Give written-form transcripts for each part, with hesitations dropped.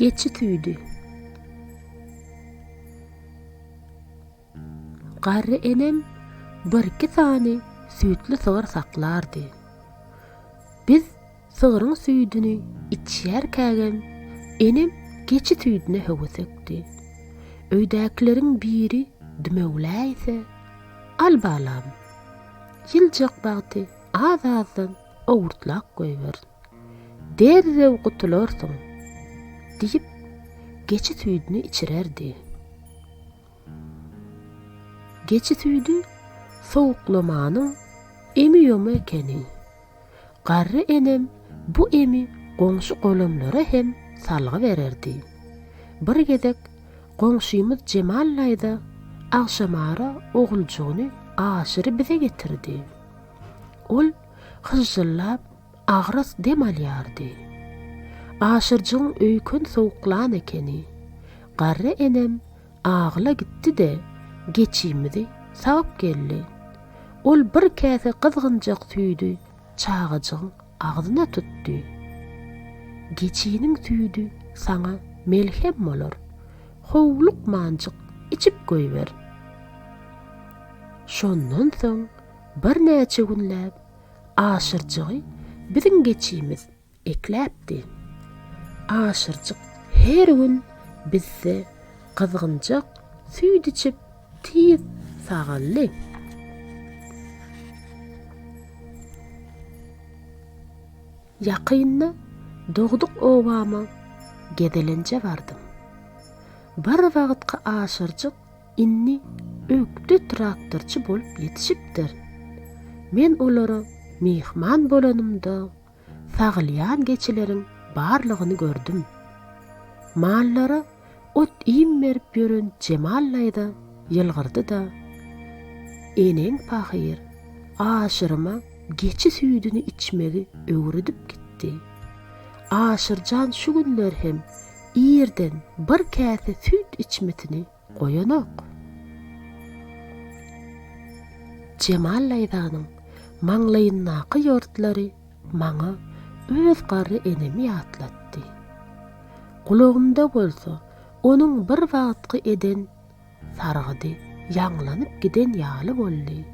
Geçi süýdi. Garry enem birki sany süýtli sygyr saklardy. Biz sygryň süýdüni içýärkägem enem geçi süýdüne höwesekdi. Öýdäkileriň biri dümewläýse, Al balam, ýyljak wagty az-azdan owurtlap goýber. Derrew gutularsyň, diýip, geçi süýdüni içirerdi. Geçi süýdi sowuklamanyň emi-ýomy ekeni. Garry enem bu emi goňşy-golamlara hem salgy bererdi. Bir gezek goňşymyz Jemal daýza agşamara oguljygyny Aşyry bize getirdi. Ol hyžžyllap agras dem alýardy. Aşyrjygyň öýken sowuklan ekeni. Garry enem agyla gitdi-de, geçimizi sagyp geldi. Ol bir käse gyzgynjak süýdi çagajygyň agzyna tutdy. Geçiniň süýdi saňa melhem bolar. Howlukmanjyk içip goýber. Şondan soň birnäçe günläp Aşyrjygy biziň geçimiz ekläpdi. Aşyrjyk her gün bizde gyzgynjak süýt içip tiz sagaldy. Ýakynda dogduk obama gezelenje bardym. Bir wagtky Aşyrjyk Indi ökde traktorçy bolup ýetişipdir. Men olara myhman bolanymda sagylýan geçileriň barlygyny gördüm. Mallara ot-iým berip ýören Jemal daýza ýylgyrdy-da, Eneň pahyr Aşyryma geçi süýdüni içmegi öwredip gitdi. Aşyrjan şu günler hem irden bir käse süýt içmesini goýanok. Jemal daýzanyň maňlaýyndaky ýortlary maňa öz garry enemi ýatlatdy. Gulagymda bolsa onuň bir wagtky eden sargydy ýaňlanyp giden ýaly boldy.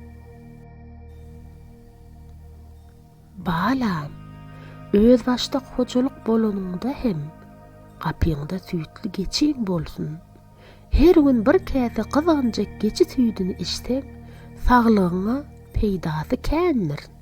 Balam, özbaşdak hojalyk bolanyňda hem gapyňda süýtli geçiň bolsun. Her gün bir käse gyzgynjak geçi süýdüni içseň, saglygyňa peýdasy kändir.